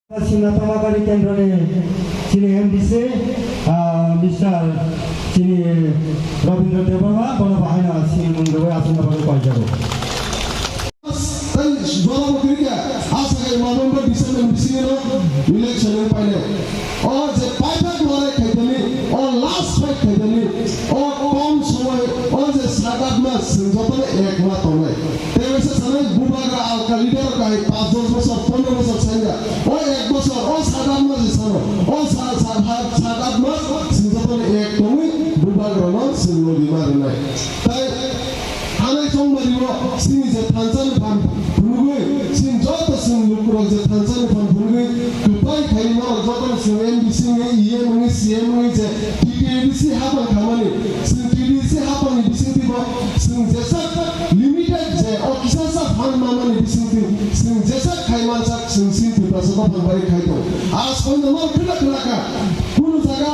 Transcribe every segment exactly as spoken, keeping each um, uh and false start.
Chini Tamagari Kendroni chini M D C, ah, Mister chini Rabindra Debbarma, bono bahaino chini mung rwui achukna bagwi paijago. Tei jora bo kwrwi kha, asa khe November, December bisingo election wng painai. O je paithak lorai khaitani, o last fight khaitani, o kom somoi, o je sat aat mas chwng jotono ek ma tongnai. Tei waisa sanai bubagra alka leader rok hai panch dos bosor, pondro bosor sanja. O ek bosor, o sat aat mas sano, o sa-, sa-, sa-, sat aat mas chwng jotono ek tongwi bubagrano chwng logi ma rwnai. Tai hanai chongmario chini je thansa ni phan phunugwi, chini joto chwng lukurok je thansa ni phan phunugwi kwplai khai norok jotono chwng M D C wngwi, E M wngwi, C M wngwi je T T A D C hapang khamani, chwng T T A D C hapangni bisingtwi bo chwng jesa limited je o kisa sa phan mamani bisingtwi chwng jesa khai mansak chwng chini Tiprasa dophani bagwi khai tongo. Aaj poito no khwna khwna kha. Kunu jaga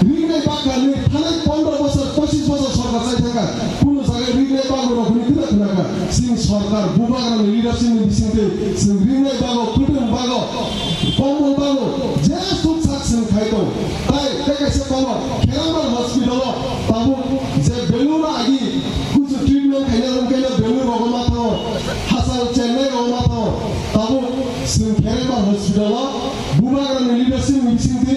rinai bakha ni thanai pondro bosor, pochis bosor sorkar chai thangkha. Kunu jaga rinai bagwi rok hwnwi khwna khwna kha. Chini sorkar bubagrani leadership ni bisingtwi chwng rinai bago, kwtwng bago, kombol bago, je suk sak chwng khai tong. Tai tei kaisa kobo Kherangbar hospital o tabuk je Belur agi kuchu treatment khaina wngkhaino Belur rogo ma thango, Hasal Chennai rogo ma thango. Tabuk chwng Kherangbar hospital o bubagrani leadership ni bisingtwi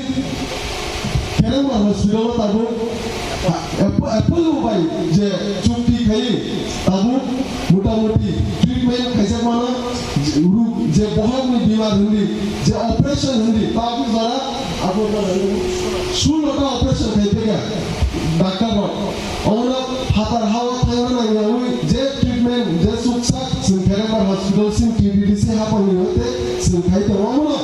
Kherangbar hospital o tabuk Apo-, Apollo bai je chukti khai tabuk motamuti treatment khaijak mano, je ru-, je bohok ni bimar hindi, je operation hindi, tabuk jora abo sullo ta operation khai theka doctor rok. Omono phatar hao thangna nangyawi je treatment, je chuksak chwng Kherangbar hospital chini T T A D C hapang ni hoite chwng khai tongo. Omono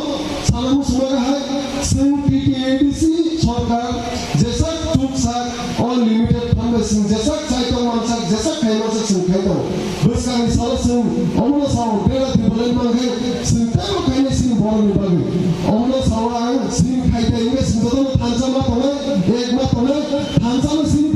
sana muchungma hai chwng T T A D C sorkar jesak chuksak o limited fund bai chwng jesak chai tong mansak, jesak khai mansak chwng khai tongo. Bwskangni salo chwng omono sao bera Tipraland mankhai chwng teibo khainai chini borokni bagwi. Omono sao ang chini khai tai wngkhe chwng jotono thansa ma tongnai, ek ma tongnai, thansa no chini